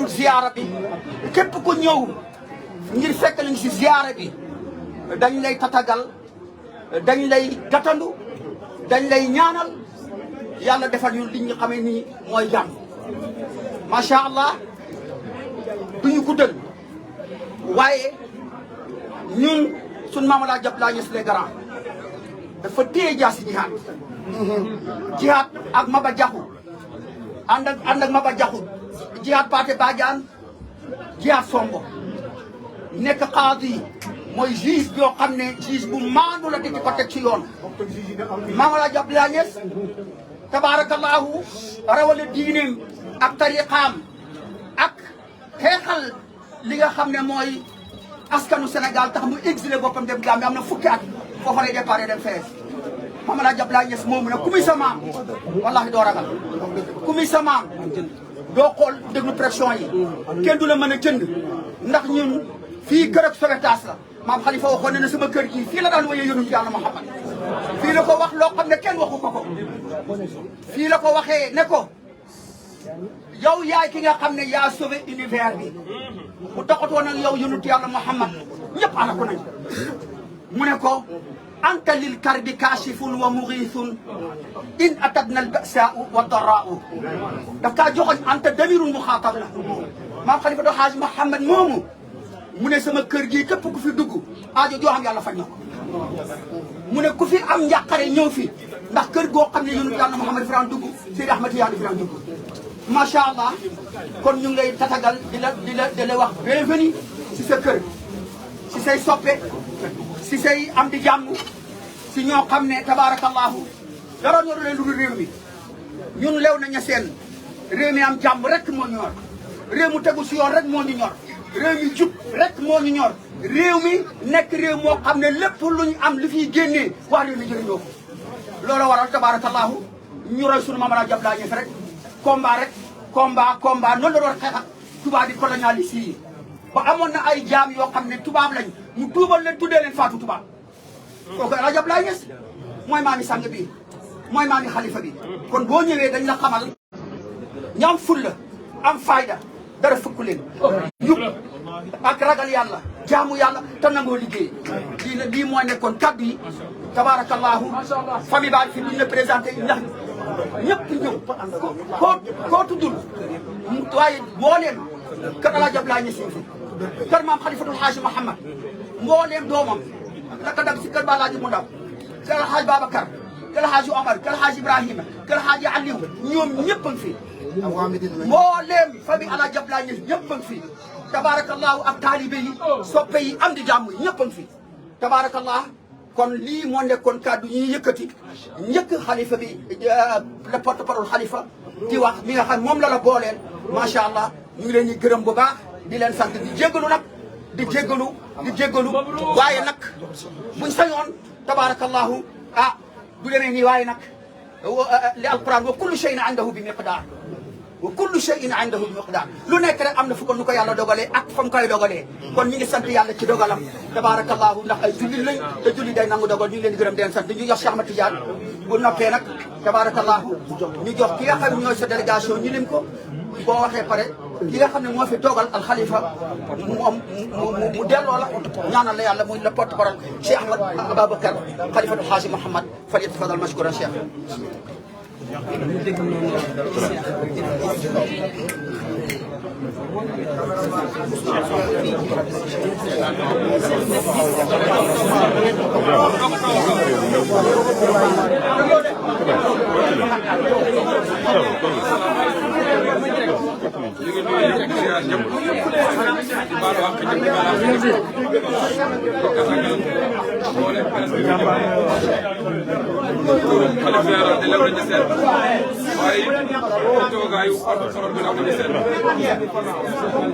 dul ziyaara bi képp ku ñëw ngir fekk lañ si ziyaara bi dañ lay tatagal dañ lay gatandu dañ lay ñaanal yàlla defal ñu li ñu xamee ni mooy jàmm macha allah duñu guddal waaye ñun suñ Maam Alaaji Abdoulaye Niass les grands dafa téye jaasi jihaad jihaad ak Maba Jaxu ànd ak Maba Jaxu jihaad Paate Badiane jihaad Sombo nekk qaadi mooy juge yoo xam ne juge bu maandu la di ko teg ci yoon Maam Alaaji Abdoulaye Niass tabaarakallaahu rawale diineem ak tariqaam ak xeexal li nga xam ne mooy askanu Sénégal tax mu exilé boppam dem Gambie am na fukki at foofa lay déparé dem fee Maam Alaaji Abdoulaye Niass moomu nag ku muy sa maam wallaahi doo ragal ku muy sa maam doo xool déglu pression yi kenn du la mën a jënd ndax ñun fii kër ak Sowétas la maam Khalifa waxoon ne sama kër gii fii la daan woyee yonent Yàlla Muhammad fii la ko wax loo xam ne kenn waxu ko ko fii la ko waxee ne ko yow yaay ki nga xam ne yaa sauvé univers bi bu taxatoon ak yow yonent Yàlla Muhammad ñëpp ala ko nañ mu ne ko anta lil karbi kaashifun wa mughithun in atadna al ba'saa'u wa darraa'u daf kaa joxoñ anta damirun muxaatab la maam Khalifa do Haaj Muhammad moomu mu ne sama kër gii képp ku fi dugg aajo joo xam yàlla faj na ko mu ne ku fi am njàqare ñëw fi ndax kër goo xam ne yonent Yàlla Muhammad fi daan dugg Seydi Ahmad Tijaani fi daan dugg macha allah kon ñu ngi lay tatagal di la wax bienvenue si sa kër si say soppe si say am di jàmm si ñoo xam ne tabaarakallahu dara ñoru leen lu dul réew mi ñun lew na Niassène réew mi am jàmm rek moo ñu ñor réew mu tegu si yoon rek moo ñu ñor réew mi jub rek moo ñu ñor réew mi nekk réew moo xam ne lépp lu ñu am li fiy génnee waa réew mi jëriñoo ko loolu waral tabaarakallahu ñu roy sunu Maam Alaaji Abdoulaye Niass rek combat noonu la doon xeex ak tubaab yi colonialiste yi ba amoon na ay jaam yoo xam ne tubaab lañ mu tuubal leen tuddee leen faatu tubaab kooku Alaaji Abdoulaye Niass mooy maami sang bi mooy maami xalifa bi kon boo ñëwee dañ la xamal ña am fulla am fayda dara fukk leen yub ak ragal yàlla jaamu yàlla te nangoo liggéey lii mooy nekkoon kaddu yi tabarakallahu famille baa fi duñ la présenté ndax ñëpp ñëw koo tuddul waaye mbooleem kër Alaaji Abdoulaye Niass fi kër maam Xalifatul Haaji Muhammad mbooleem doomam naka dag si kër Balaaji mu ndaw kër Alhaaji Babacar kër Alhaaji Omar kër Alhaaji Ibrahima kër Alhaaji Aliou ñoom ñëpp a ngi fi mbooleem famille Alaaji Abdoulaye Niass ñëpp a ngi fi tabarakallahu ak taalibe yi soppe yi am di jàmm ñëpp a ngi fi tabarakallah kon lii moo nekkoon kàddu ñuy yëkkati njëkk xalifa bi le porte-parole xalifa di wax mi nga xam moom la booleel macha allah ñu ngi leen di gërëm bu baax di leen sant di jéggalu nag di jéggalu waaye nag buñ sañoon tabarakallahu bu demee nii waaye nag li alquran wa kullu shay'in indahu bi miqdaar wa kullu shay'in indahu bi miqdaar lu nekk rek am na fu ko nu ko yàlla dogalee ak fa mu koy dogalee kon ñu ngi sant yàlla ci dogalam tabarakallahu ndax ay jullit lañ te jullit day nangu dogal ñu ngi leen di gërëm di leen sant ñu jox Cheikh Ahmad Tidiane bu noppee nag tabarakallahu ñu jox ki nga xam ne ñooy sa délégation ñu lim ko boo waxee pare ki nga xam ne moo fi toogal alxalifa mu delloo la ñaanal la yàlla muy la porte-parole Cheikh Ahmad Ababacar xalifatul Haaji Muhammad falyatafadal mashkuran Cheikh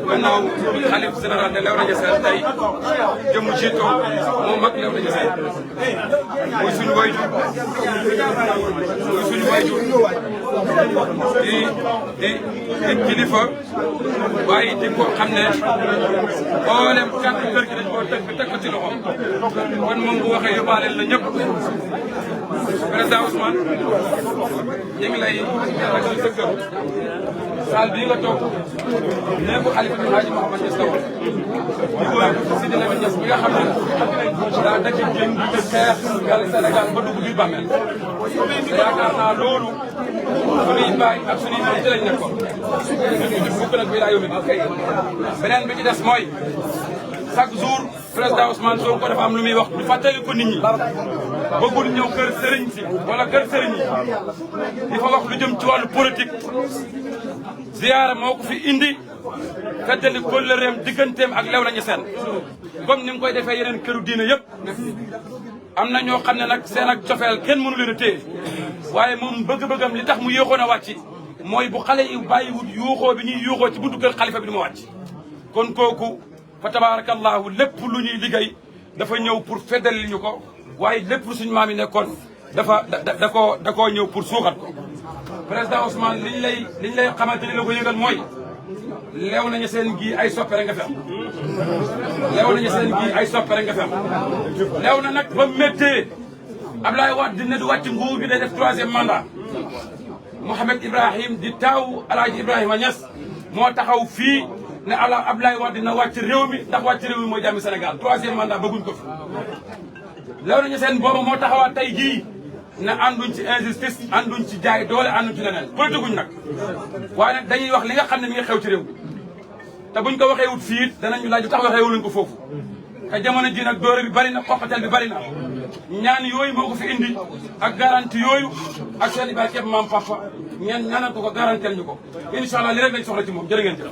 gannaaw xalif général de Léona Niassène tey jëm jiitoo moo mag Léona Niassène muy suñu wayjur di kilifa waaye di ko xam ne mboolem kàddu kër gi dañ koo teg ko ci loxoom kon moom bu waxee yóbbaaleel la ñëpp président Ousmane ñu ngi lay dalal ci sa kër saal bii nga toog léegi xalifa bi Hadji Mouhamed Niass la woon ñu wër Sidi Lamine Niass bi nga xam ne daa dëkk jëm di xeex Sénégal ba dugg biir bàmmeel te yaakaar naa loolu suñuy bàyyi ak suñuy maam ci lañ nekkoon ñu bukk nag bii daa yóbbu beneen bi ci des mooy chaque jour président Ousmane Sonko dafa am lu muy wax ñu fàttali ko nit ñi bëggul ñëw kër sëriñ si wala kër sëriñ yi di fa wax lu jëm ci wàllu politique ziyaara moo ko fi indi feddali kóllëreem digganteem ak Léona Niassène comme ni mu koy defee yeneen këru diine yëpp am na ñoo xam ne nag seen ak cofeel kenn mënu leen a téye waaye moom bëgg-bëggam li tax mu yéexoon a wàcc mooy bu xale yi bàyyiwut yuuxoo bi ñuy yuuxoo ci buntu kër xalifa bi du ma wàcc kon kooku fa tabarakallahu lépp lu ñuy liggéey dafa ñëw pour feddali ñu ko waaye lépp lu suñu maam yi nekkoon dafa da koo ñëw pour suuxat ko président Ousmane liñ lay xamante ni la ko yëgal mooy Léona Niassène gi ay soppere nga fi am Léona Niassène gi ay soppere nga fi am Léona nag ba méttee Abdoulaye Wade dina du wàcc nguur gi day def 3e mandat Mouhamed Ibrahim di taaw Alaaji Ibrahima Niass moo taxaw fii ne Abdoulaye Wade dina wàcc réew mi ndax wàcc réew mi mooy jàmmi Sénégal 3e mandat bëgguñ ko fi Léona Niassène boobu moo taxawaat tey jii ne ànduñ ci injustice ànduñ ci jaay doole ànduñ ci leneen politique guñ nag waaye nag dañuy wax li nga xam ne mi ngi xew ci réew te buñ ko waxee wut fii danañu laaj lu tax waxee wuñ ko foofu te jamono ji nag doore bi bari na xoqatal bi bari na ñaan yooyu moo ko fi indi ak garantie yooyu ak seen i baay képp maam papa ñaan ñaanal ko garantel ñu ko incha allah li rek lañ soxla ci moom jërë ngeen jëf.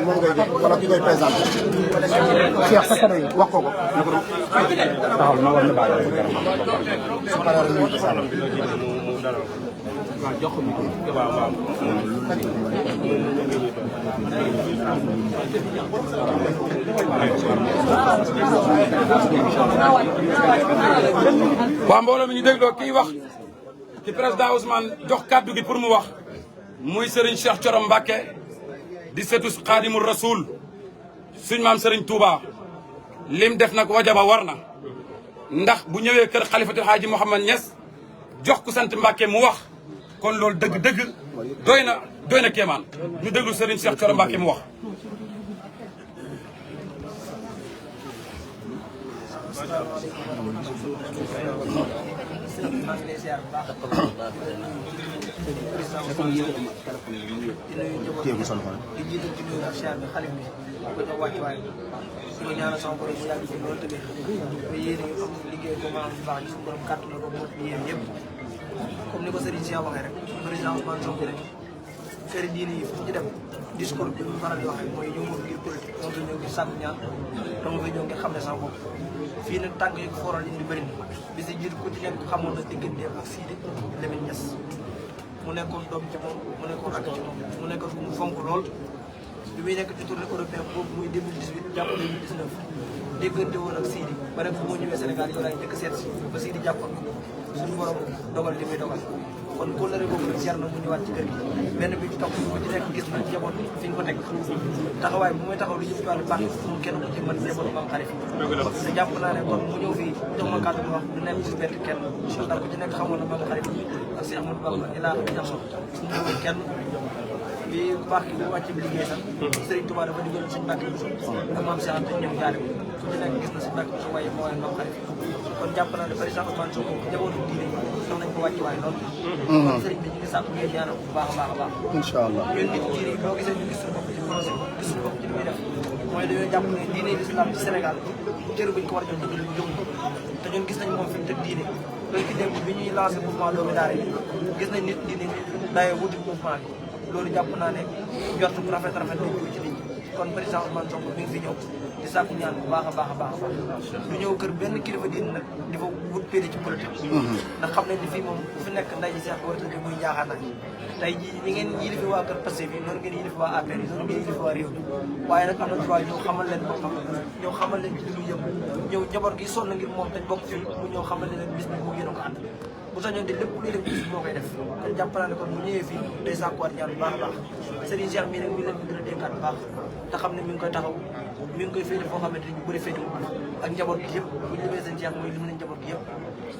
moom ngay def wala ki koy présenté. Cheikh sa kanam wax ko ko. taxaw na war na bàyyi waa mbooloo mi ñu dégloo kii wax ci président Ousmane jox kàddu gi pour mu wax muy Serigne Cheikh Thioro Mbacké di setu Xaadimu Rasul suñ maam Serigne Touba lim def nag wajaba war na ndax bu ñëwee kër xalifatul Haaji Mouhamed Niass jox ku sant Mbacké mu wax kon loolu dëgg-dëgg doy na kéemaan ñu déglu Serigne Cheikh Thioro Mbacké mu wax. di ñaanal sama borom mu yàgg ci loolu tamit ba yéene yu am liggéey ko maanaam bu baax ñu suñu borom kàttan la ko mot yéen yëpp comme ni ko Serigne Cheikh waxee rek président Ousmane Sonko rek kër diine yi fu ñu dem discours bi ñu faral di wax mooy ñëw ma ngir politique donc ñëw ngir sàkku ñaan dama fay ñëw ngir xam ne sama bopp fii nag tànk yi ko fooral indi bëri na bi si jiitu ku ci nekk xamoon na digganteem ak Sidi Lamine Niass mu nekkoon doom ci moom mu nekkoon rakk ci moom mu nekkoon fu mu fonk lool bi muy nekk ci tournée européen boobu muy 2018 jàpp 2019 déggante woon ak Sidi ba rek fu mu ñëwee Sénégal yow laay njëkk seet si ba Sidi jàppoon suñu borom dogal li muy dogal kon kóllëre boobu nag jar na mu ñëwaat ci kër gi benn bi ci topp ku ci nekk gis na njaboot fi ñu ko teg taxawaay bu muy taxaw lu jëm ci wàllu baax moom kenn ku ci mën njaboot maam xarit te jàpp naa ne kon mu ñëw fii jox ma kàddu wax du nekk ci bett kenn ndax ku ci nekk xamoon na maam xarit ak si Amadou Bamba ilaa bi ñaxo ñëwul kenn bi bu baax ki bu wàcc bi liggéey sax Serigne Touba dafa diggoon suñu Mbàkke Buso ak maam Cheikh Anta ñëw jaare ko ku ci nekk gis na si Mbàkke Buso waaye moo leen maam xarit kon jàpp naa ne président Ousmane Sonko njabootu diine sox nañ ko wàcc waaye loolu kon sëriñ bi ñu ngi sàkku ngeen ñaanal bu baax a baax a baax incha allah ñun nit diine yi boo gisee ñu gis suñu bopp ci projet gis suñu bopp ci li muy def mooy dañoo jàpp ne diine l'islam ci Sénégal cër buñ ko war a jox dëgg ñu jóg te ñun gis nañ moom fi mu teg diine loolu ki démb bi ñuy lancé mouvement doomi daara yi gis nañ nit diine dayoo wuti mouvement bi loolu jàpp naa ne njort bu rafet lañ jóg ci nit ñi kon président Ousmane Sonko mi ngi fi ñëw di sàkku ñaan bu baax a baax a baax du ñëw kër benn kilifa diine nag di fa wut péri ci politique ndax xam nañ ni fii moom bu fi nekk nday ji seex war a muy jaaxaan nag tey ji ñi ngeen yilifi waa kër Pastef yi noonu ngeen yilifi waa APR yi noonu ngeen yilifi waa réew mi waaye nag am na droit ñëw xamal leen boppam ñëw xamal leen ci li muy yëpp ñëw njaboot gi sonn ngir moom dañ bokk ci mu ñëw xamal leen bis bi mu yéen a ko ànd bu sañoon di lépp luy def bis moo koy def kon jàpp naa ne kon bu ñëwee fii day sàkkuwaat ñaan bu baax a baax Serigne Cheikh mii nag mi leen gën a dénkaat bu baax te xam ne mi ngi koy taxaw mi ngi koy féete foo xamante ni ñu bëri féete ak njaboot gi yëpp bu ñu limee seen Cheikh mooy lim nañ njaboot gi yëpp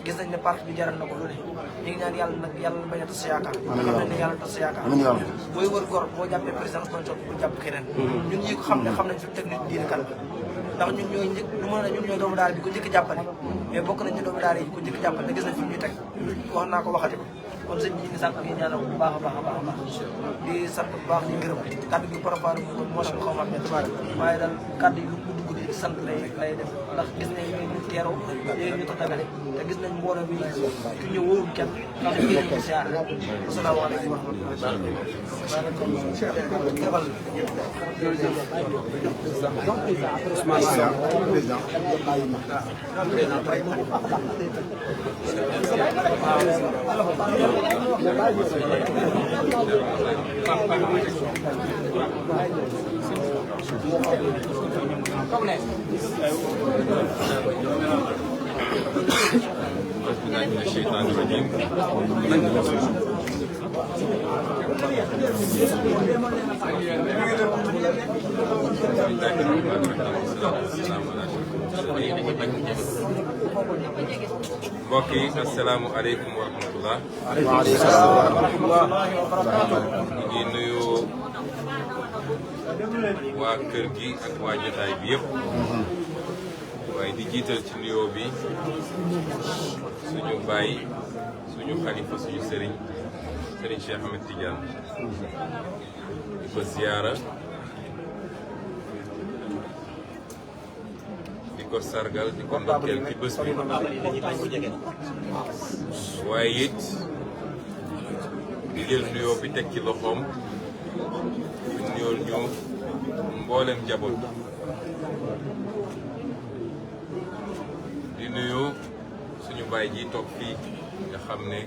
gis nañ ne parti bi jaral na ko lu ne ñu ngi ñaan yàlla nag yàlla bañ a tas sa yaakaar xam nañ ne yàlla tas sa yaakaar booy wër gor boo jàppee président Ousmane Sonko bu jàpp keneen ñun ñi ko xam ne xam nañ fi teg nit diine kan ndax ñun ñooy njëkk lu mën a ñun ñooy doomu daara bi ko njëkk jàppale mais bokk nañ ci doomu daara yi ko njëkk jàppale te gis nañ fi ñuy teg wax naa ko waxati ko kon sëñ bi ñu ngi sant ngi ñaanal bu baax a baax a baax a baax di sant bu baax di gërëm kàddu gi préparé mu ko motion xaw ma am waaye daal kàddu yi lu mu dugg di sant lay def ndax gis nañ ñu teeroo léegi ñu tatagale te gis nañ mbooloo bi ki ñëw wóorul kenn ndax yéen ñu siyaar asalaamaaleykum wa mbokk yi asalaamaaleykum wa rahmatullah. ñu ngi nuyu waa kër gi ak waa jotaay bi yëpp. waaye di jiital ci nuyoo bi suñu baay suñu xalifa suñu sëriñ Cheikh Ahmed Tidiane di ko ziyaara di ko sargal di ko ndokkeel ci bés bi waaye it di jël nuyoo bi teg ci loxoom nuyool ñu mboolem njaboot di nuyu suñu baay ji toog fii nga xam ne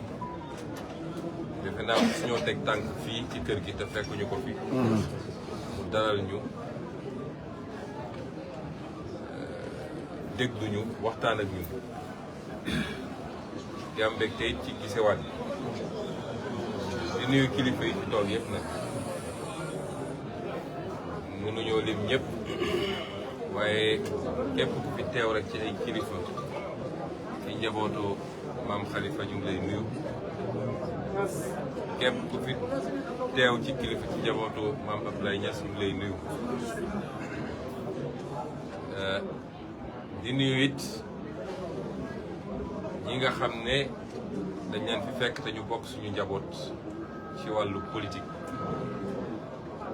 defe naa suñoo teg tànk fii ci kër gi te fekkuñu ko fi mu dalal ñu dégluñu waxtaan ak ñun di am mbégte it ci gisewaat di nuyu kilifa yi fi toog yëpp nag mënuñoo lim ñëpp waaye képp ku fi teew rek ci ay kilifa ci njabootu maam Khalifa ñu ngi lay nuyu képp ku fi teew ci kilifa ci njabootu maam Abdoulaye Niass ñu ngi lay nuyu di nuyu it ñi nga xam ne dañ leen fi fekk te ñu bokk suñu njaboot ci wàllu politique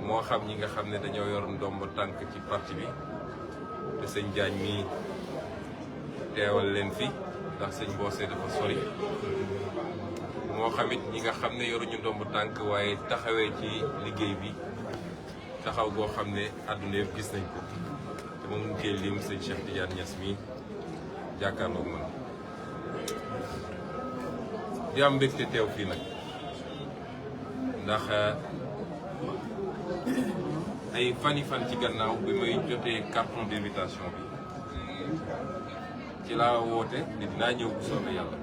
moo xam ñi nga xam ne dañoo yor ndomb tànk ci parti bi te sëñ Diagne mi teewal leen fi ndax sëñ Bossé dafa sori moo xamit ñi nga xam ne yoruñu ndomb tànk waaye taxawee ci liggéey bi taxaw goo xam ne àdduna yëpp gis nañ ko te moom mu koy lim sëñ Cheikh Tidiane Niass mi jàkkaarloog man di am mbégte teew fii nag ndax ay fan ci gannaaw bi may jotee carton d'invitation bi ci laa woote ne dinaa ñëw bu soobee yàlla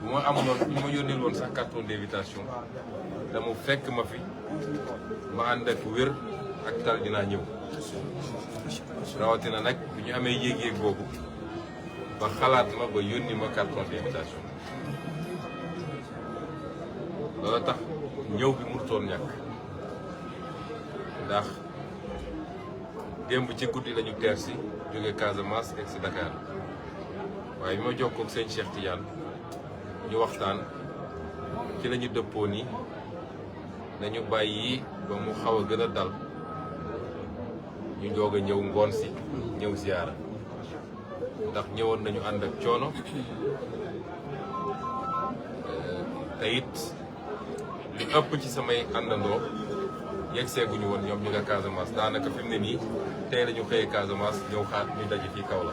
bu ma amuloon bu ma yónnee woon sax carton d'invitation dama fekk ma fi ma ànd ak wér ak tal dinaa ñëw rawatina nag bu ñu amee yéeg-yéeg boobu ba xalaat ma ba yónni ma carton d'invitation loolu tax ñëw bi mënutoon ñàkk ndax démb ci guddi lañu teer si jóge Casamance egg si Dakar waaye bi ma jokkoo ak sëñ Cheikh Tidiane ñu waxtaan ci la ñu dëppoo ni nañu bàyyi ba mu xaw a gën a dal ñu doog a ñëw ngoon si ñëw ziyaara ndax ñëwoon nañu ànd ak coono te it li ëpp ci samay àndandoo yegg seeguñu woon ñoom ñu nga Casamance daanaka fi mu ne nii tey la ñu xëyee Casamance ñëw xaat ñu daje fii kaw la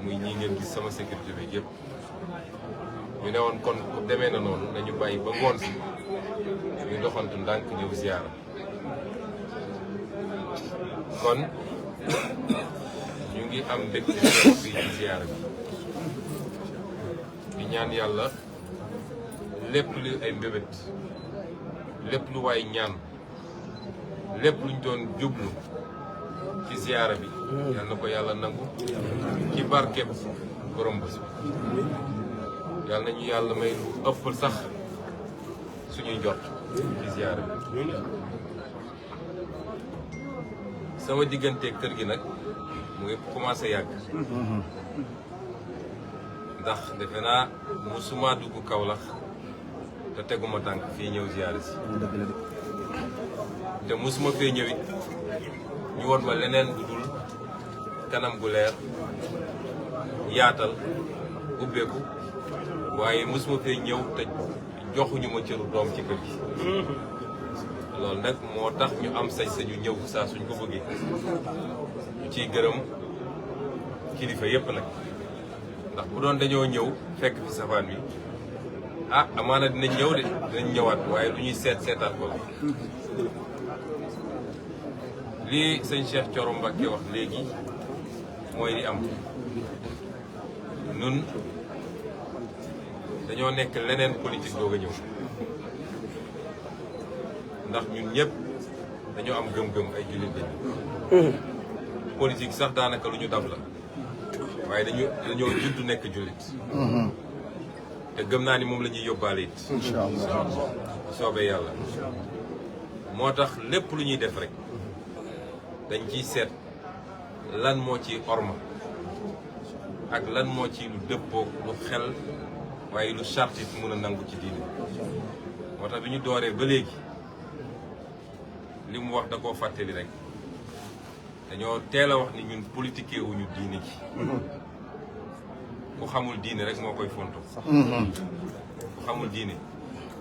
muy ñii ngeen gis sama sécurité bi yëpp ñu ne woon kon demee na noonu nañu bàyyi ba ngoon si ñu doxantu ndànk ñëw ziyaara kon ñu ngi am mbégte fii ci ziyaara bi di ñaan yàlla lépp lu ay mbébét lépp lu waay ñaan lépp luñ doon jublu ci ziyaara bi yal na ko yàlla nangu ci barkeb borom bés bi yàlla nañu yàlla may lu ëppal sax suñuy jot ci ziyaara bi. sama diggante kër gi nag mu ngi commencé yàgg ndax defe naa musuma dugg Kaolack te teguma tànk fii ñëw ziyaara si te musuma fee ñëwit ñu won ma leneen bu dul kanam gu leer yaatal ubbeeku waaye musuma fee ñëw te joxuñu ma cëru doom ci kër gi loolu nag moo tax ñu am sañ-sañu ñëw saa suñ ko bëggee ñu ciy gërëm kilifa yépp nag ndax bu doon dañoo ñëw fekk fi safaan bi ah amaana dinañ ñëw de dinañ ñëwaat waaye lu ñuy seetaat ko lii sëñ Cheikh Thioro Mbacké wax léegi mooy li am nun dañoo nekk leneen politique doog a ñëw ndax ñun ñëpp dañoo am gëm-gëm ay jullit lañu politique sax daanaka lu ñu dab la waaye dañoo judd nekk jullit te gëm naa ni moom la ñuy yóbbaale it soobee yàlla moo tax lépp lu ñuy def rek dañ ciy seet lan moo ci orma ak lan moo ci lu dëppoog lu xel waaye lu charte it mën a nangu ci diine moo tax bi ñu dooree ba léegi li mu wax da koo fàttali rek dañoo teel a wax ni ñun politiqué wuñu diine ji ku xamul diine rek moo koy fonto ku xamul diine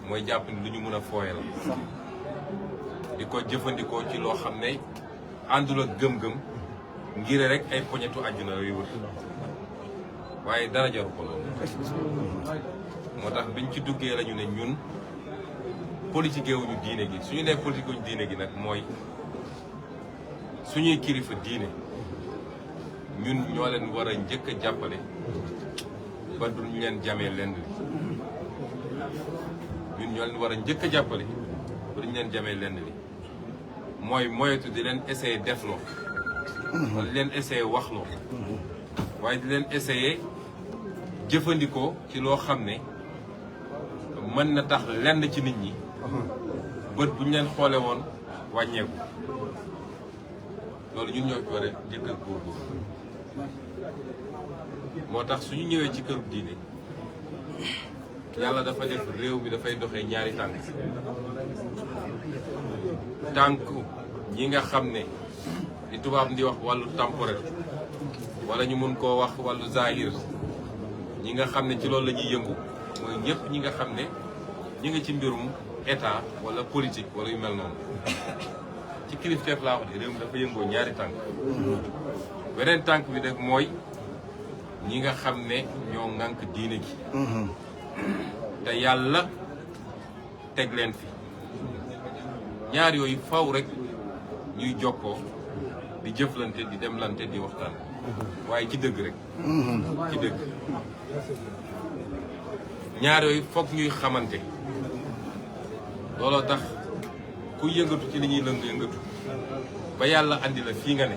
mooy jàpp ni lu ñu mën a fooye la di ko jëfandikoo ci loo xam ne àndul ak gëm-gëm ngir rek ay poñetu àjjuna yu wër waaye dara jaru ko loolu moo tax biñ ci duggee lañu ne ñun politiqué wuñu diine gi suñu nee politiqué wuñu diine gi nag mooy suñuy kilifa diine ñun ñoo leen war a njëkk a jàppale ba duñ leen jamee lenn li ñun ñoo leen war a njëkk a jàppale ba duñ leen jamee lenn li mooy moyetu di leen essayer defloo wala di leen essayer waxloo waaye di leen essayer jëfandikoo ci loo xam ne mën na tax lenn ci nit ñi bët bu ñu leen xoole woon wàññeeku loolu ñun ñoo ci war a njëkk a góorgóorlu moo tax suñu ñëwee ci këru diine yàlla dafa def réew mi dafay doxee ñaari tànku ñi nga xam ne li tubaab di wax wàllu temporel wala ñu mun koo wax wàllu zahir ñi nga xam ne ci loolu la ñuy yëngu mooy ñëpp ñi nga xam ne ñi nga ci mbirum état wala politique wala yu mel noonu ci kilifteef laa wax de réew mi dafa yëngoo ñaari tànk beneen tànk bi nag mooy ñi nga xam ne ñoo ŋànk diine gi te yàlla teg leen fi ñaar yooyu faw rek ñuy jokkoo di jëflante di demlante di waxtaan waaye ci dëgg rek ci dëgg ñaar yooyu foog ñuy xamante looloo tax ku yëngatu ci li ñuy yëngatu ba yàlla andi la fii nga ne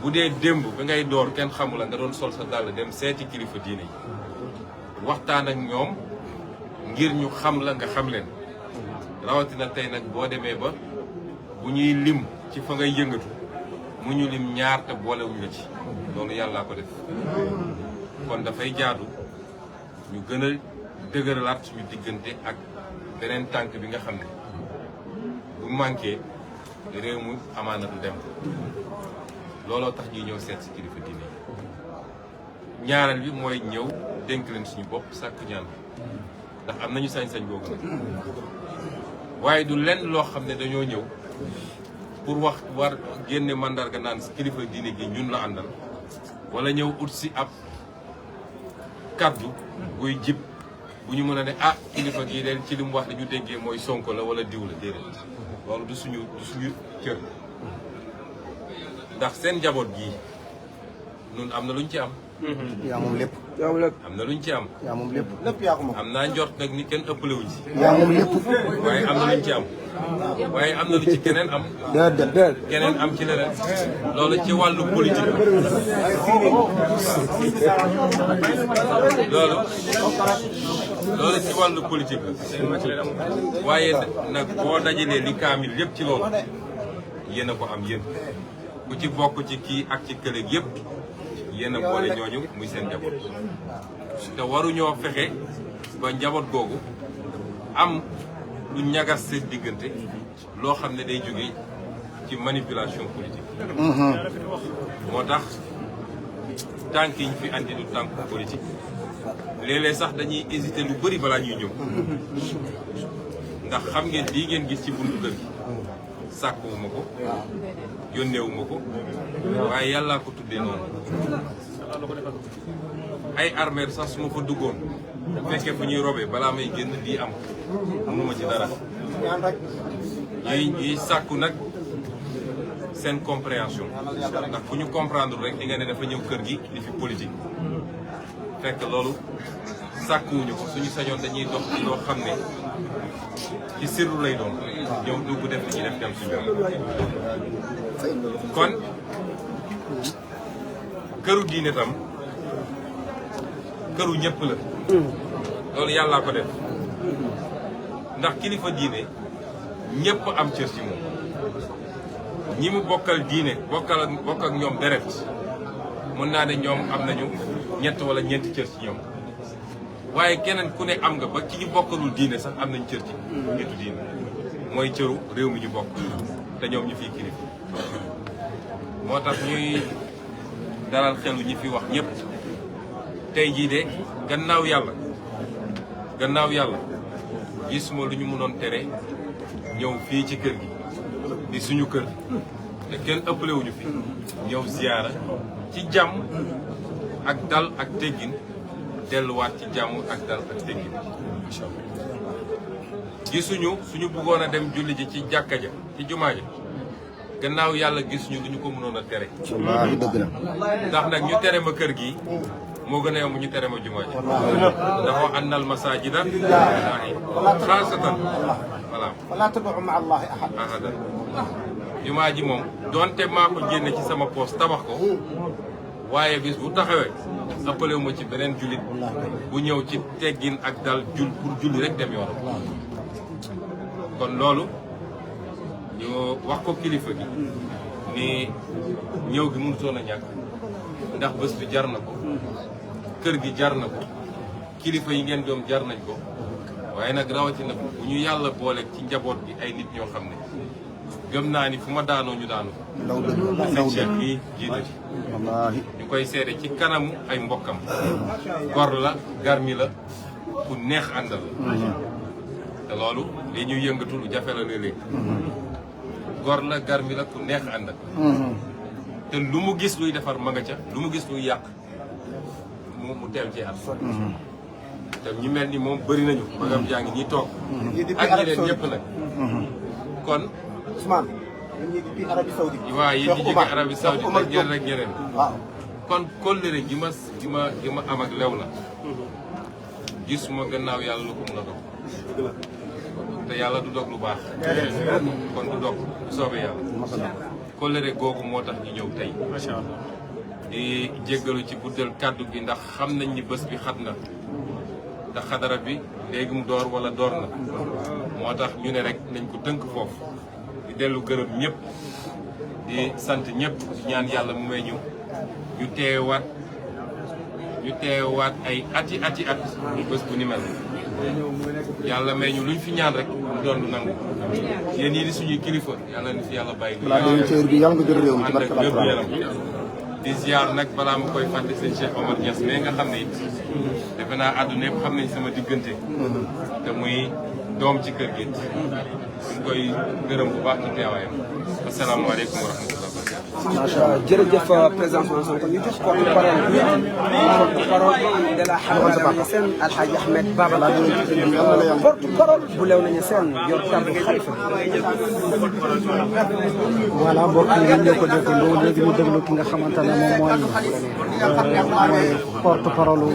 bu dee démb ba ngay door kenn xamula nga doon sol sa dàll dem seeti kilifa diine yi waxtaan ak ñoom ngir ñu xam la nga xam leen rawatina tey nag boo demee ba bu ñuy lim ci fa ngay yëngatu mu ñu lim ñaar te boolewuñ la ci loolu yàllaa ko def kon dafay jaadu ñu gën a dëgëralaat suñu diggante ak beneen tànk bi nga xam ne bu manqué réew mu amaana du dem looloo tax ñuy ñëw seet si kilifa diine yi ñaareel bi mooy ñëw dénk leen suñu bopp sàkku ñaan ndax am nañu sañ-sañ boobu nag waaye du lenn loo xam ne dañoo ñëw pour wax war génne mandarga naan kilifa diine gi ñun la àndal wala ñëw ut si ab kaddu buy jib bu ñu mën a ne ah kilifa gii leen ci li mu wax li ñu déggee mooy Sonko la wala diw la déedéet loolu du suñu cër ndax seen njaboot gii nun am na luñ ci am. yaa moom lépp. am na luñ ci am. yaa moom lépp. lépp yaa ko moom. am naa njort nag ni kenn ëppale wuñ si. yaa moom lépp. waaye am na luñ ci am. waaye am na lu ci keneen am. keneen am ci leneen loolu ci wàllu politique loolu ci wàllu politique la waaye nag boo dajalee li kaamil yëpp ci loolu yéen a ko am yéen ku ci bokk ci kii ak ci kële yëpp yéen a boole ñooñu muy seen njaboot te waruñoo fexe ba njaboot googu am lu ñagas seen diggante loo xam ne day jóge ci manipulation politique. moo tax tànk yi ñu fi andi du tànk politique léeg-léeg sax dañuy hésiter lu bëri balaa ñuy ñëw ndax xam ngeen lii ngeen gis ci buntu kër gi sàkkuwuma ko yónneewuma ko waaye yàllaa ko tuddee noonu. ay armeel sax su ma fa duggoon bu fekkee fu ñuy robee balaa may génn lii am mënuma ci dara ñuy sàkku nag seen compréhension ndax fu ñu comprendre rek di nga ne dafa ñëw kër gi di fi politique fekk loolu sàkkuwuñu ko suñu sañoon dañuy dox ci loo xam ne ci sirru lay doon ñëw dugg def li ñuy def dem suñu kon këru diine tam këru ñëpp la loolu yàllaa ko def ndax kilifa diine ñëpp am cër ci moom ñi mu bokkal diine bokk ak ñoom deret mën naa ne ñoom am nañu ñett wala ñeenti cër ci ñoom waaye keneen ku ne am nga ba ci ñu bokkalul diine sax am nañ cër ci nitu diine mooy cëru réew mi ñu bokk te ñoom ñu fiy kilifa moo tax ñuy dalal xelu ñi fi wax ñëpp tey jii de gannaaw yàlla gisuma lu ñu mënoon tere ñëw fii ci kër gi di suñu kër te kenn ëppalewuñu fi ñëw ziyaara ci jàmm ak dal ak teggin delluwaat ci jàmm ak dal ak teggin gisuñu suñu bëggoon a dem julli ji ci jàkka ja ci jumaa ja gannaaw yàlla gisuñu lu ñu ko mënoon a tere ndax nag ñu tere ma kër gi moo gën a yomb ñu tere ma jumaa ji ndax wa annal masaajida lillaahi xaasatan wala tad'u ma'a Allaahi ahadan jumaa ji moom donte maa ko génne ci sama poos tabax ko waaye bis bu taxawee ëppalewu ma ci beneen jullit bu ñëw ci teggin ak dal pour julli rek dem yoonam kon loolu ñu wax ko kilifa gi ni ñëw gi mënutoon a ñàkk ndax bés bi jar na ko kër gi jar na ko kilifa yi ngeen doom jar nañ ko waaye nag rawatina bu ñu yàlla boole ci njaboot bi ay nit ñoo xam ne gëm naa ni fu ma daanoo ñu daanu ko sëñ Cheikh bii jiite ci ñu koy seede ci kanamu ay mbokkam gor la garmi la ku neex àndal te loolu li ñuy yëngatu lu jafe la léeg-léeg gor la garmi la ku neex àndal te lu mu gis luy defar ma nga ca lu mu gis luy yàq mu teel ci at te ñu mel ni moom bëri nañu magam jaa ngi ñi toog ak ñeneen ñëpp nag kon Ousmane ñi di Arabie Saoudite waaw yéen di jóge Arabie Saoudite ak ñeneen ak ñeneen kon kóllëre gi ma am ak lew la gisuma gannaaw yàlla lu ko mën a dog te yàlla du dog lu baax kon du dog du soobee yàlla kóllëre googu moo tax ñu ñëw tey di jéggalu ci guddal kàddu gi ndax xam nañ ni bés bi xat na te xadara bi léegi mu door wala door na moo tax ñu ne rek nañ ko tënk foofu di dellu gërëm ñëpp di sant ñëpp di ñaan yàlla mu may ñu teewaat ay ati at bés bu ni mel yàlla may ñu luñ fi ñaan rek mu doon lu nangu yéen yi di suñuy kilifa yàlla ni fi yàlla bàyyi di ziar nag balaa ma koy fàtte sëñ Cheikh Omar Niass mais nga xam ne it defe naa àdduna yëpp xam nañ sama diggante te muy doom ci kër gi ñu koy gërëm bu baax ci teewaayam asalaamaaleykum wa rahmatulah. macha allah jërëjëf président Sonko ñu jox porte-parole de la Hamadou Niassène Alhaji Ahmed Baba la porte-parole bu Léona Niassène yor kàddu xalifa voilà mbokk yi ñoo ko déggandoo léegi ñu déglu ki nga xamante ne moom mooy porte-parole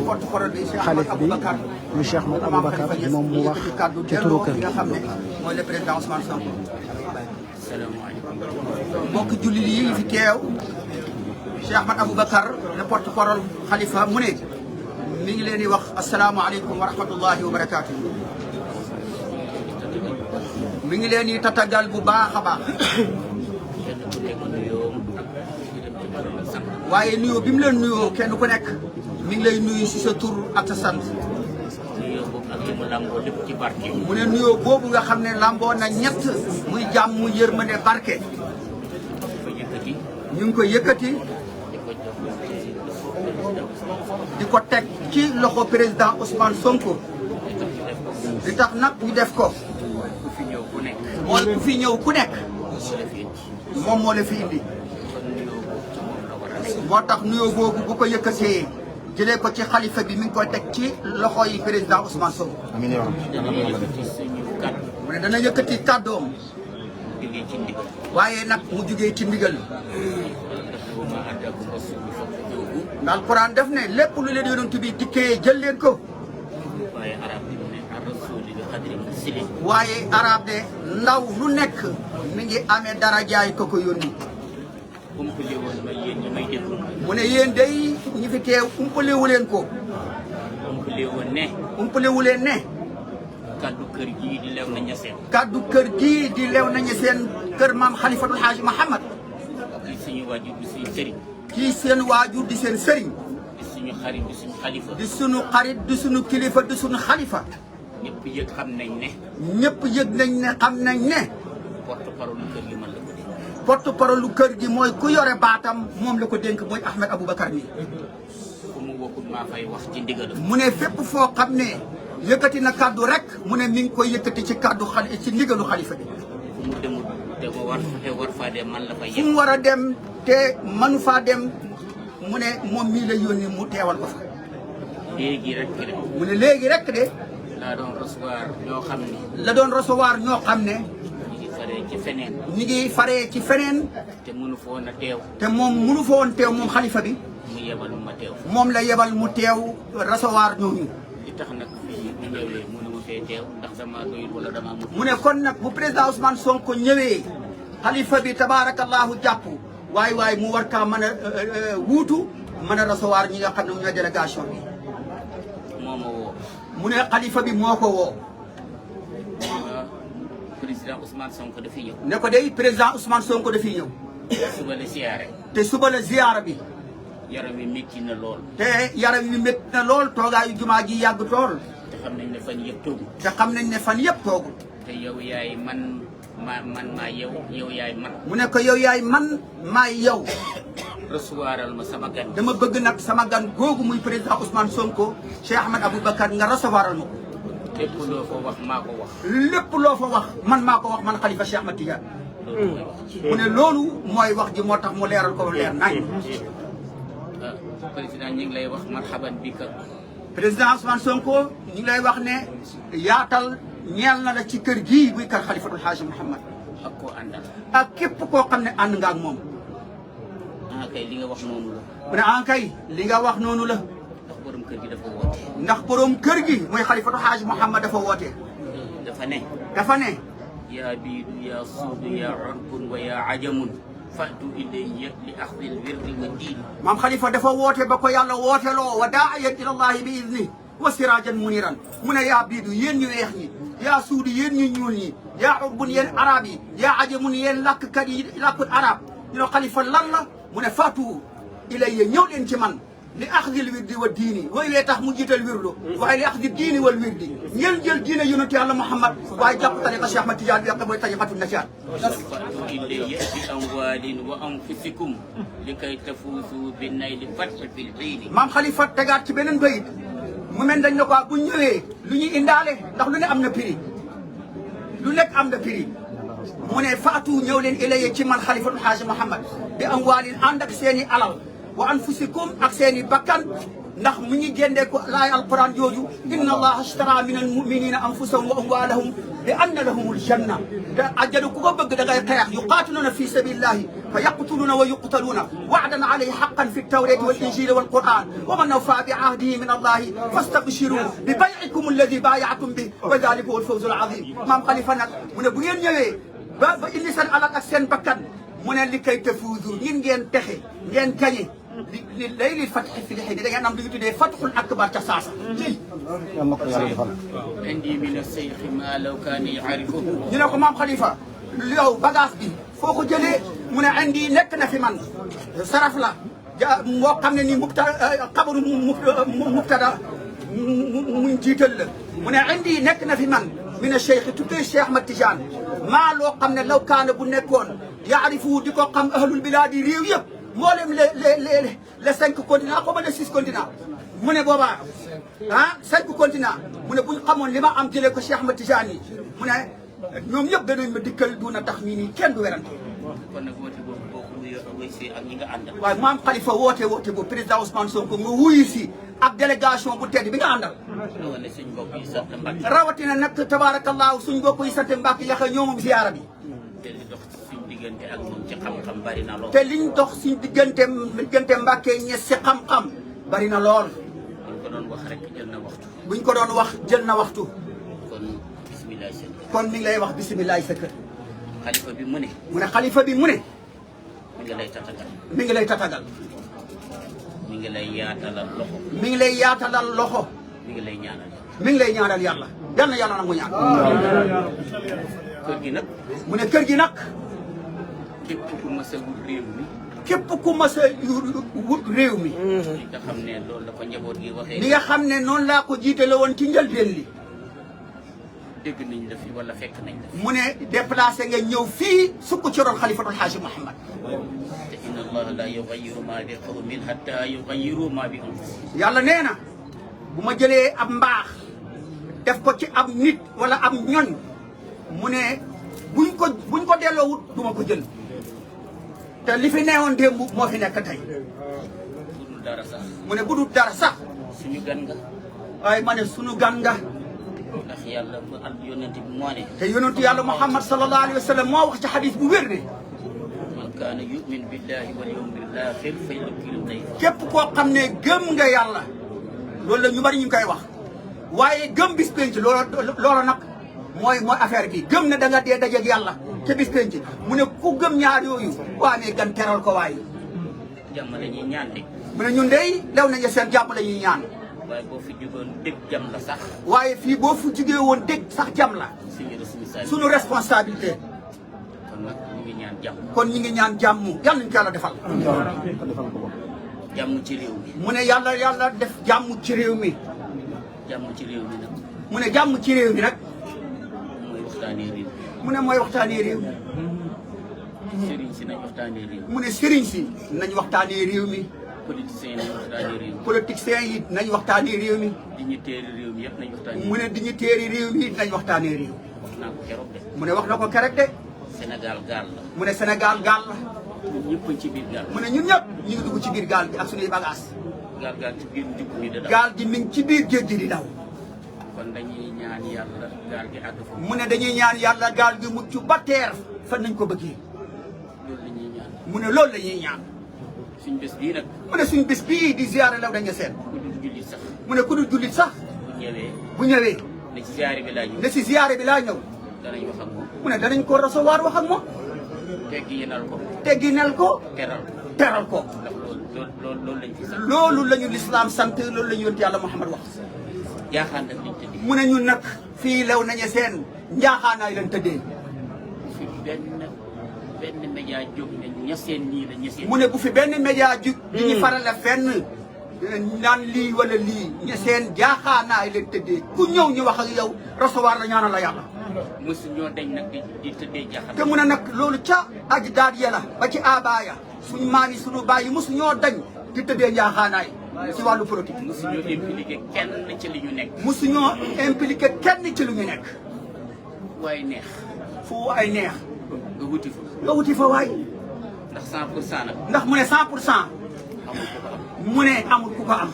xalif bi mu Cheikh Ahmed Aboubacar moom mu wax ci turu kër gi mooy le président Ousmane Sonko. mbokk jullit yi fi teew Cheikh Ahmed Aboubacar le porte-parole Khalifa mu ne mi ngi leen di wax asalaamaaleykum wa rahmatullahi wa barakaatu. mi ngi leen di tatagal bu baax a baax. waaye nuyoo bi mu leen nuyoo kenn ku nekk mi ngi lay nuyu si sa tur ak sa sant. mu ne nuyoo boobu nga xam ne lamboo na ñett muy jàmm mu yërmande barke. ñu ngi ko yëkkati di ko teg ci loxo président Ousmane Sonko. li tax nag ñu def ko. mooy ku fi ñëw ku nekk. moom moo la fi indi. moo tax nuyoo boobu bu ko yëkkatee jëlee ko ci xalifa bi mi ngi koy teg ci loxo yi président Ousmane Sonko. amiin mu ne dana yëkkati kàddoom. waaye nag mu jugee ci ndigal. ndax Alquran def ne lépp lu leen yonent bi dikkee jël leen ko. waaye arab de ndaw lu nekk mi ngi amee darajaay ko ko yónni. mu ne yéen day ñu fi teew umpalewu leen ko. umpalewu leen ne. kaddu kër gii di lew na ñeseen. kaddu kër gii di lew na ñeseen kër maam Khalifatul Haaji Muhammad. kii suñu waajur di suñu sëriñ. kii seen waajur di seen sëriñ. di suñu xarit di suñu xalifa. di suñu xarit di suñu kilifa di suñu xalifa. ñëpp yëg xam nañ ne. ñëpp yëg nañ ne xam nañ ne. porte-parole kër gi man la ko dénk. porte-parole kër gi mooy ku yore baatam moom la ko dénk mooy Ahmed Aboubacar mi. fu mu bokkul maa fay wax ci ndigalam. mu ne fépp foo xam ne yëkkati na kaddu rek mu ne mi ngi koy yëkkati ci kaddu ci ndigalu xalifa bi. fu mu demul te war faa dem man la fay fu mu war a dem te manu faa dem mu ne moom mii la yónni mu teewal ko fa. léegi rek de. mu ne léegi rek de. laa doon recevoir ñoo xam ne. la doon recevoir ñoo xam ne. ñu ngi faree ci feneen. ñu ngi faree ci feneen. te mënu fa woon a teew. te moom mënu fa woon teew moom xalifa bi. mu yebal ma teew. moom la yebal mu teew recevoir ñooñu. li tax nag fii bu ñëwee mënu ma fee teew ndax sama doyul wala dama mut. mu ne kon nag bu président Ousmane Sonko ñëwee xalifa bi tabaarakallahu jàpp waaye mu war kaa mën a wuutu mën a recevoir ñi nga xam ne ñooy délégation bi. moo ma woo. mu ne xalifa bi moo ko woo. président Ousmane Sonko dafiy ñëw. ne ko day président Ousmane Sonko dafiy ñëw. suba la siyaare. te suba la ziyaara bi. yaram wi métti na lool. te yaram wi métti na lool toogaayu jumaa ji yàgg tool. te xam nañ ne fan yëpp toogu. te xam nañ ne fan yëpp toogu. te yow yaay man maa yow yaay man. mu ne ko yow yaay man maay yow. recevoiral ma sama gan. dama bëgg nag sama gan googu muy président Ousmane Sonko Cheikh Ahmed Aboubacar nga recevoiral ma ko. lépp loo fa wax maa ko wax. lépp loo fa wax man maa ko wax man xalifa Cheikh Ahmed Tidiane. mu ne loolu mooy wax ji moo tax mu leeral ko leer nañ. président ñu ngi lay wax marhaban bi ka. président Ousmane Sonko ñu ngi lay wax ne yaatal ñeel na la ci kër gii buy kër Khalifatul Haaji Muhammad. ak koo àndal. ak képp koo xam ne ànd nga ak moom. ah kay li nga wax noonu la. mu ne ah kay li nga wax noonu la. ndax borom kër gi dafa woote. ndax borom kër gi mooy Khalifatul Haaji Muhammad dafa woote. dafa ne. dafa ne. yaa biidu yaa suudu yaa urbun wa yaa ajamun fatu ilayya li axdil wirdi wa diini. maam Khalifa dafa woote ba ko yàlla wooteloo wa daa'iyan ilallahi bi idni wa siraajan muniran mu ne yaa biidu yéen ñu weex ñi yaa suudu yéen ñu ñuul ñi yaa urbun yéen arab yi yaa ajamun yéen làkkat yi làkkut arab ñu ne Khalifa lan la mu ne fatu ilayya ñëw leen ci man li axdil wirdi wa diini way wee tax mu jiital wirdu waaye li axdi diini wal wirdi ngeen jël diine yonent yàlla Muhammad waaye jàpp tariqa Cheikh Ahmed Tidiane bi yàq mooy tariqatu najaat. fatu ilayya bi amwaalin wa anfusikum li kay tafuusu bi nayli fathi fil xiini. maam Khalifa tegaat ci beneen bayit mu mel dañ ne ko bu ñëwee lu ñuy indaale ndax lu ne am na prix lu nekk am na prix mu ne faatu ñëw leen ilayya ci man Khalifatul Haaji Muhammad bi amwaalin ànd ak seen i alal wa anfusikum ak seen i bakkan ndax mu ngi génnee ko laay alquran jooju inna allaha ashtara min almuminina anfusahum wa amwalahum bi anna lahumul janna te ajjana ku ko bëgg da ngay xeex yuqatiluna fi sabilillahi fa yaqtuluna wa yuqtaluna wa'dan alayhi haqqan fi at-tawrati wal injili wal quran wa man awfa bi ahdihi min allahi fastabshiru bi bay'ikum alladhi bay'atum bi wa dhalika huwa al-fawzu al-azim maam Khalifa nag mu ne bu ngeen ñëwee ba indi seen alal ak seen bakkan mu ne li kay tafuuzu ñin ngeen texe ngeen gañe li layli fatxi fi li xëy da ngeen am li ñu tuddee fatxul akbar ca saasa indi min as-sayxi ma law kaana ya'rifuhu ñu ne ko maam Khalifa yow bagage bi foo ko jëlee mu ne indi nekk na fi man saraf la moo xam ne nii xabaru mubtada muñ jiital la mu ne indi nekk na fi man min ash-shaykh tuddee Cheikh Ahmad Tidiane maa loo xam ne law kaana bu nekkoon yaarifu di ko xam ahlul bilaadi réew yëpp mboolem les 5 continents xaw ma les 6 continents mu ne boobaa 5 continents mu ne bu ñu xamoon li ma am jëlee ko Cheikh Ahmad Tidiane yi mu ne ñoom ñëpp danañ ma dikkal du na tax nii nii kenn du werante. kon nag woote boobu boo ko wuyoo ak wëy ak ñi nga àndal. waaye maam Khalifa woote boobu président Ousmane Sonko nga wuyu si ak délégation bu tedd bi nga àndal. rawatina suñ mbokk yi sant Mbacke. rawatina nag tabaarakallaahu suñ mbokk yi sant Mbacke yaxa ñoo moom ziyaara bi. te li dox suñ diggante ak moom ci xam-xam bari na lool. te liñ dox suñ diggante Mbacke ñes si xam-xam bari na lool. buñ ko doon wax rek jël na waxtu. buñ ko doon wax jël na waxtu. kon bisimilah seen kër. kon mi ngi lay wax bisimilah sa kër. xalifa bi mu ne. mu ne xalifa bi mu ne. mi ngi lay tatagal. mi ngi lay tatagal. mi ngi lay yaatalal loxo. mi ngi lay yaatalal loxo. mi ngi lay ñaanal. mi ngi lay ñaanal yàlla. yal na yàlla nangu ñaan. kër gi nag. mu ne kër gi nag. képp ku mas a wut réew mi. képp ku mas a wut réew mi. li nga xam ne loolu la ko njaboot gi waxee. li nga xam ne noonu laa ko jiitale woon ci njëlbeen li. dégg nañ la fi wala fekk nañ la fi. mu ne déplacé nga ñëw fii sukk ci ron xalifatul xaaji Muhammad. te inna allaha la yughayyiru ma bi qawmin hatta yughayyiru ma bi anfusihim. yàlla nee na bu ma jëlee ab mbaax def ko ci ab nit wala ab ñoñ mu ne buñ ko delloowut du ma ko jël. te li fi neewoon démb moo fi nekk tey. budul dara sax. mu ne budul dara sax. suñu gan nga. waaye ma ne suñu gan nga. ndax yàlla bu al yonent bi moo ne. te yonentu yàlla Muhammad sallallahu alayhi wa sallam moo wax ci xadis bu wér ne. man kaana yu'min billahi wal yawmil aaxir falyukrim dayfahu. képp koo xam ne gëm nga yàlla loolu la ñu bari ñu ngi koy wax waaye gëm bis penc loolu nag mooy affaire bi gëm ne da nga dee dajeeg yàlla ca bis penc mu ne ku gëm ñaar yooyu waa ne gan teral ko waaye. jàmm la ñuy ñaan de. mu ne ñun dey lew nañu seen jàmm la ñuy ñaan. waaye boo fi jógoon dégg jàmm la sax. waaye fii boo fu jugee woon dégg sax jàmm la. suñu responsabilité. kon nag ñu ngi ñaan jàmm. kon ñu ngi ñaan jàmm yàlla nañu ko yàlla defal. jàmm ci réew mi. mu ne yàlla def jàmm ci réew mi. jàmm ci réew mi nag. mu ne jàmm ci réew mi nag. mooy waxtaanee réew mi. mu ne mooy waxtaanee réew mi. sëriñ si nañ waxtaanee réew mi. mu ne sëriñ si nañ waxtaanee réew mi. politiciens yi nañ waxtaanee réew mi. politiciens yi nañ waxtaanee réew mi. dignitaires yi réew mi yëpp nañ waxtaanee. mu ne dignitaires yi réew mi nañ waxtaanee réew. wax naa ko keroog de. mu ne wax na ko keroog de. Sénégal gaal la. mu ne Sénégal gaal la. ñun ñëpp ci biir gaal. mu ne ñun ñëpp ñu ngi dugg ci biir gaal bi ak suñuy bagages. gaal ci biir njub mi da daw. gaal gi mi ngi ci biir géej gi di daw. kon dañuy ñaan yàlla gaal gi àgg fa. mu ne dañuy ñaan yàlla gaal gi mucc ba teer fan nañ ko bëggee. loolu la ñuy ñaan. mu ne loolu la ñuy ñaan. suñ bés bii nag. mu ne suñ bés bii di ziare law dañu seen. ku dul jullit sax. mu ne ku dul jullit sax. bu ñëwee. ne ci ziare bi laa ñëw. ne ci ziare bi laa ñëw. danañ wax ak moom. mu ne danañ ko recevoir wax ak moom. tegginal ko. tegginal ko. teral ko. teral ko. ndax loolu lañ fi sax. loolu la ñu lislaam sant loolu la ñu yonent yàlla Muhammad wax. jaaxaan nag liñ tëddee. mu ne ñun nag fii lew nañu seen njaaxaanaay lañ tëddee. fi benn média jóg ne ñaseen nii la ñaseen. mu ne bu fi benn média jóg. di ñu faral a fenn naan lii wala lii seen jaaxaanaay lañ tëddee ku ñëw ñu wax ak yow recevoir la ñaanal la yàlla. mosu ñoo dañ nag di tëddee jaaxaan. te mu ne nag loolu ca aji daat ya la ba ci abaaya suñu maam yi suñu baay yi mosu ñoo dañ di tëddee njaaxaanaay ci wàllu politique. mosu ñoo impliqué kenn ci li ñu nekk. mosu ñoo impliqué kenn ci lu ñu nekk. waaye neex. fu ay neex. nga wuti fa. nga wuti fa waay. ndax 100% nag. ndax mu ne 100%. amul ku ko am. mu ne amul ku ko am.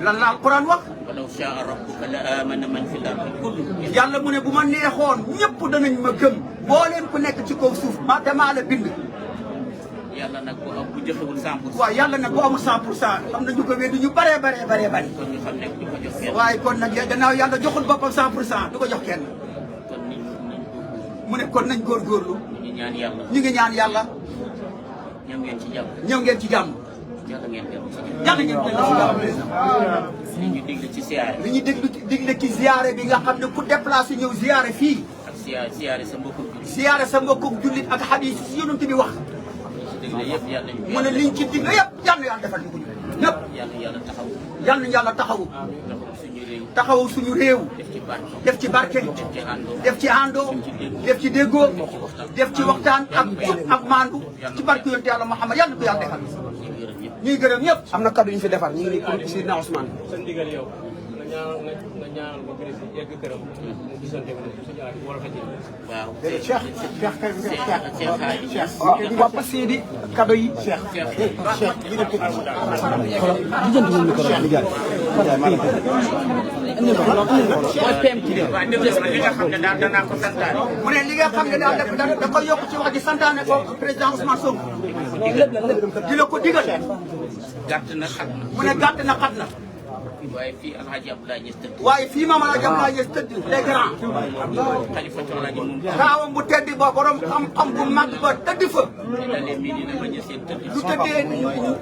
lan la alquran wax. walaw shaa rabbuka la amana man fil ardi kulluhum. yàlla mu ne bu ma neexoon ñëpp danañ ma gëm boo leen ku nekk ci kaw suuf maa la bind. yàlla nag bu joxewul 100%. waaw yàlla nag bu amul 100% am na ñu ko wéddi ñu bëree bari. kon ñu xam ne du ko jox kenn. waaye kon nag gannaaw yàlla joxul boppam 100% du ko jox kenn. kon niñ mu ne kon nañ góorgóorlu. ñu ñaan yàlla. ñu ngi ñaan yàlla. ñëw ngeen ci jàmm. ñëw ngeen ci jàmm. yàlla ngeen dellu ci jàmm. yàlla ngeen dellu ci jàmm. li ñu digle ci siyaare. li ñu digle ci ziyaare bi nga xam ne ku déplacé ñëw ziyaare fii. ak siyaare sa mbokku jullit. ziyaare sa mbokku jullit ak xadiis si yonent bi wax. digle yëpp yàlla ñu. mu ne liñ ci digle yëpp yàlla yàlla defal ñu ko ñëpp. yàlla taxawu. yàlla yàlla taxawu. suñu réew. taxawu suñu réew. def ci barke. def ci àndoo. def ci déggoo. def ci waxtaan ak maandu. ci barke yonent yàlla Muhammad yàlla ko yàlla defal. ñuy gërëm ñëpp. am na kaddu yu ñu fi defar ñu ngi nii pour Sidna Ousmane. sa ndigal yow nga ñaanal ko président yegg këram mu gisante ko suñu aar wala fa ci waaw Cheikh Papa Sidi kaddu yi Cheikh mu ne li nga xam ne daal da koy yokk ci wax ji santaane ko président Ousmane Sonko di la ko digal gàtt na xat na mu ne gàtt na xat na waaye fii Alhaji Abdoulaye Niass tëdd waaye fii Maam Alhaji Abdoulaye Niass tëdd les grands xalifatu Alhaji moom taawam bu tedd ba borom xam-xam bu mag ba tëdd fa lu dalee Medina ba Niassène tëdd lu tëddee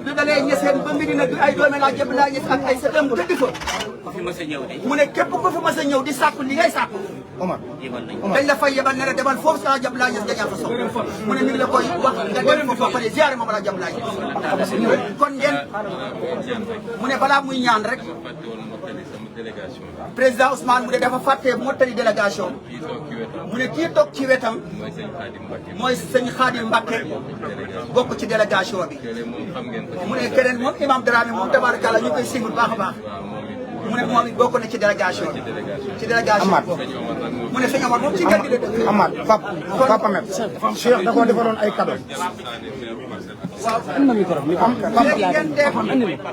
lu dalee Niassène ba Medina bi ay doomi Alhaji Abdoulaye Niass ak ay sëtam tëdd fa ku fi mas a ñëw de mu ne képp ku fi mas a ñëw di sàkku li ngay sàkku yebal nañ dañ la fay yebal ne la demal foofu sa Alhaji Abdoulaye Niass nga ñaan fa soxla mu ne mi ngi la koy wax nga dem foofu ba pare ziare Maam Alhaji Abdoulaye Niass kon ngeen mu ne balaa muy ñaan rek président Ousmane mu ne dafa fàtte mottali délégation mu ne kii toog ci wetam mooy sëñ Khadim Mbacké bokk ci délégation bi mu ne keneen moom imam Dramé moom tabarakalla ñu koy singul baax a baax mu ne moom it bokk na ci délégation ci délégation mu ne sëñ Omar moom ci kër gi la dëkk Amath Papa Met Cheikh da koo defaroon ay cadeau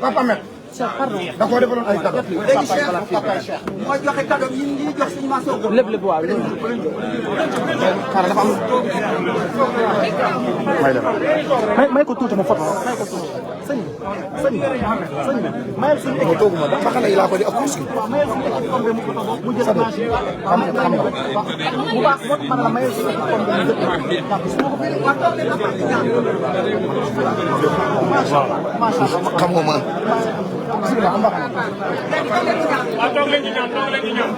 Papa Met da koo defaloon ay cadeau léegi Cheikh moo joxe cadeau yi ñuy jox suñu maçon ko lépp waaw xaaral dafa am may ko tuuti ma foto sëñ bi mayal suñu équipe tooguma ba xale yi laa ko di ak kuski mu jël xam nga bu baax moo tax la mayal suñu xam nga man bismillah am baax toog leen di ñaan toog leen di ñaan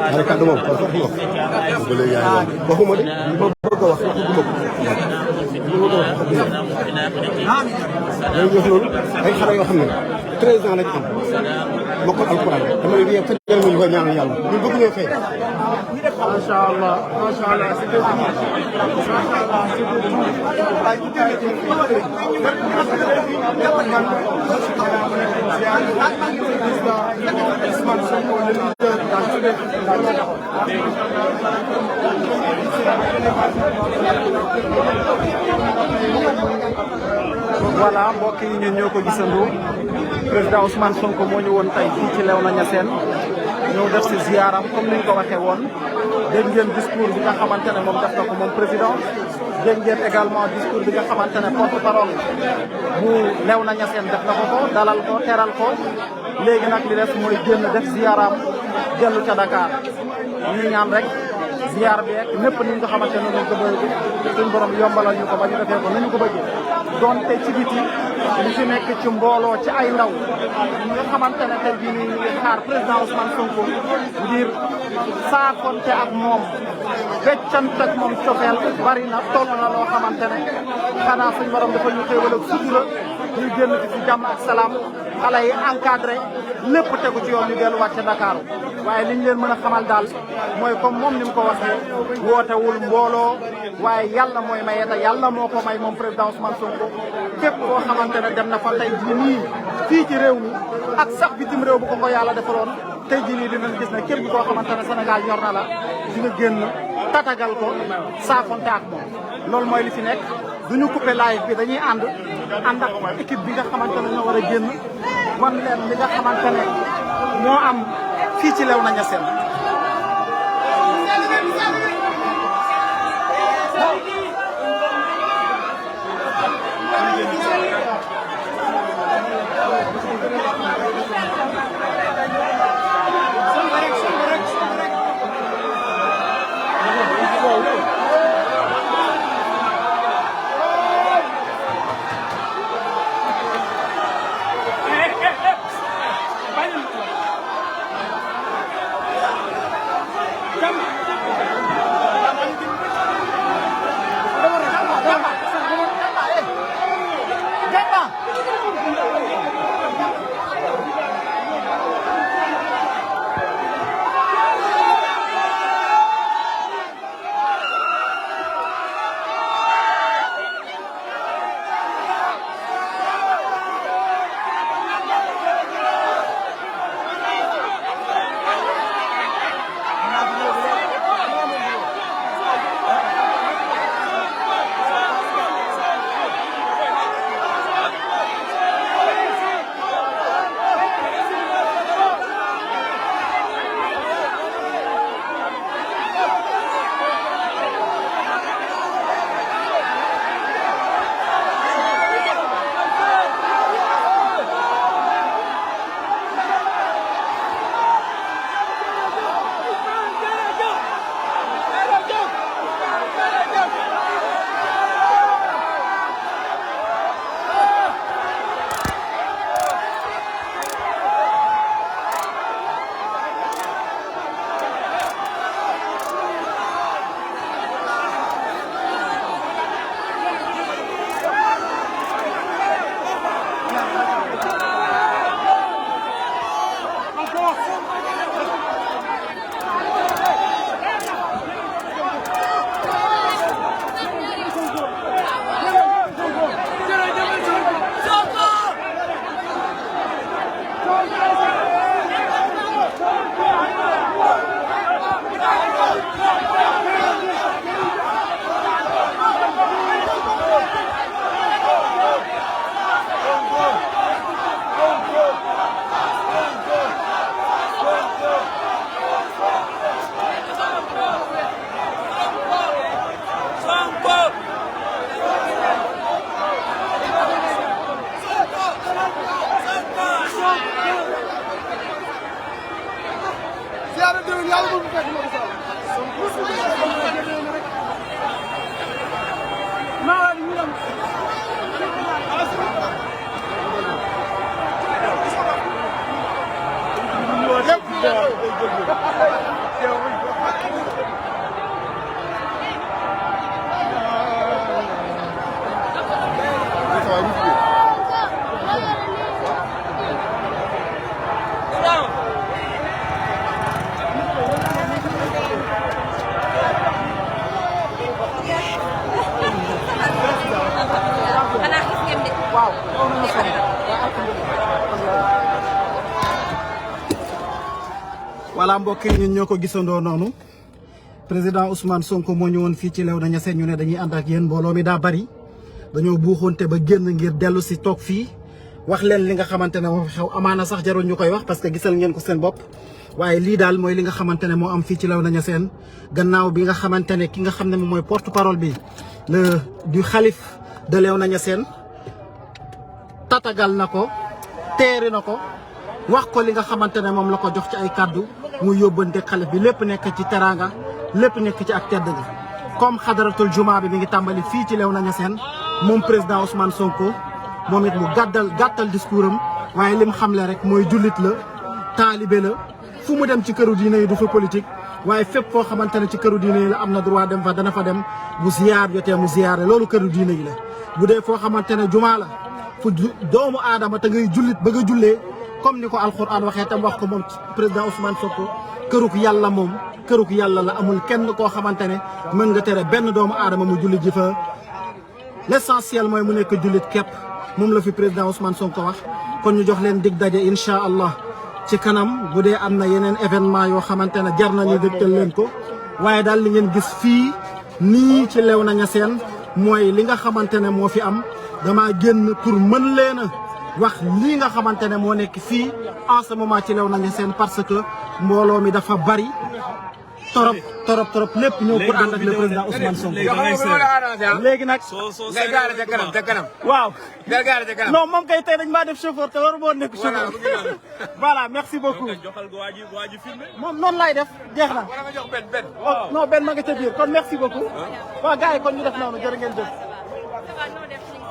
Ada kado moom ba léegi yaa ngi waxuma de li ma bëgg a wax waxuma ko jërëjëf loolu ay xale yoo xam ne 13 ans lañ am mokkal alquran dama leen di yem fekk ñu koy ñaanal yàlla ñun bëgg ñoo fay. macha allah macha allah. voilà mbokk yi ñun ñoo ko gisandoo président Ousmane Sonko moo ñu woon tey fii ci Léona Niassène ñëw def si ziaram comme ni ñu ko waxee woon dégg ngeen discours bi nga xamante ne moom def na ko moom président dégg ngeen également discours bi nga xamante ne porte-parole bu Léona Niassène def na ko dalal ko teral ko léegi nag li des mooy génn def ziaram dellu ca Dakar ñu ñaan rek ziar bi rek lépp ni ñu ko xamante ne ñu ko bëgg suñu borom yombalal ñu ko ba ñu defee ko ni ñu ko bëggee donte ci biti li fi nekk ci mbooloo ci ay ndaw ñi nga xamante ne tey jii nii ñu ngi xaar président Ousmane Sonko ngir saafonte ak moom weccante ak moom cofeel bari na toll na loo xamante ne xanaa suñu borom dafa ñu xéewal ak sutura ñu génn fi ci jàmm ak salaam xale yi encadré lépp tegu ci yoon ñu delluwaat ca Dakar waaye li ñu leen mën a xamal daal mooy comme moom ni mu ko waxee wootewul mbooloo waaye yàlla mooy maye te yàlla moo ko may moom président Ousmane Sonko képp koo xamante ne dem na fa tey jii nii fii ci réew mi ak sax bitim réew bu ko yàlla defaloon tey jii nii dinañ gis ne képp koo xamante ne Sénégal ñor na la di nga génn tatagal ko saafonte ak moom loolu mooy li fi nekk duñu coupé live bi dañuy ànd ak équipe bi nga xamante ne ñoo war a génn wan leen li nga xamante ne moo am fii ci Léona Niassène. voilà mbokk yi ñun ñoo ko gisandoo noonu président Ousmane Sonko moo ñu woon fii ci Léona Niassène ñu ne dañuy ànd ak yéen mbooloo mi daa bari dañoo buuxoonte ba génn ngir dellu si toog fii wax leen li nga xamante ne moo xew amaana sax jarul ñu koy wax parce que gisal ngeen ko seen bopp waaye lii daal mooy li nga xamante ne moo am fii ci Léona Niassène gannaaw bi nga xamante ne ki nga xam ne moom mooy porte parole bi le du xalif de Léona Niassène tatagal na ko teeri na ko wax ko li nga xamante ne moom la ko jox ci ay kàddu mu yóbbante xalif bi lépp nekk ci teraanga lépp nekk ci ak tedd gi comme xadaratul juma bi mi ngi tàmbali fii ci Léona Niassène moom président Ousmane Sonko moom it mu gàttal discours am waaye lim xamle rek mooy jullit la taalibe la fu mu dem ci këru diine yi du fa politique waaye fépp foo xamante ne ci këru diine yi la am na droit dem fa dana fa dem bu ziyaar jotee mu ziyaare loolu këru diine yi la bu dee foo xamante ne jumaa la fu doomu aadama te ngay jullit bëgg a jullee comme ni ko alxuraan waxee tam wax ko moom président Ousmane Sonko këruk yàlla moom këruk yàlla la amul kenn koo xamante ne mën nga tere benn doomu aadama mu jullit ji fa l'essentiel mooy mu nekk jullit képp moom la fi président Ousmane Sonko wax kon ñu jox leen dig daje incha allah ci kanam bu dee am na yeneen événement yoo xamante ne jar nañu dégtal leen ko waaye daal li ngeen gis fii nii ci Léona Niassène mooy li nga xamante ne moo fi am dama génn pour mën leen a wax lii nga xamante ne moo nekk fii en ce moment ci Léona Niassène parce que mbooloo mi dafa bari torop lépp ñëw pour ànd ak le président Ousmane Sonko. léegi nag. ngay gaare ca kanam. waaw. ngay gaare ca kanam. non moom kay tey dañ maa def chauffeur te waru moo nekk chauffeur. voilà merci beaucoup. moom noonu laay def jeex na. non benn ma nga ca biir kon merci beaucoup. waaw gars yi kon ñu def noonu jërë ngeen jëf.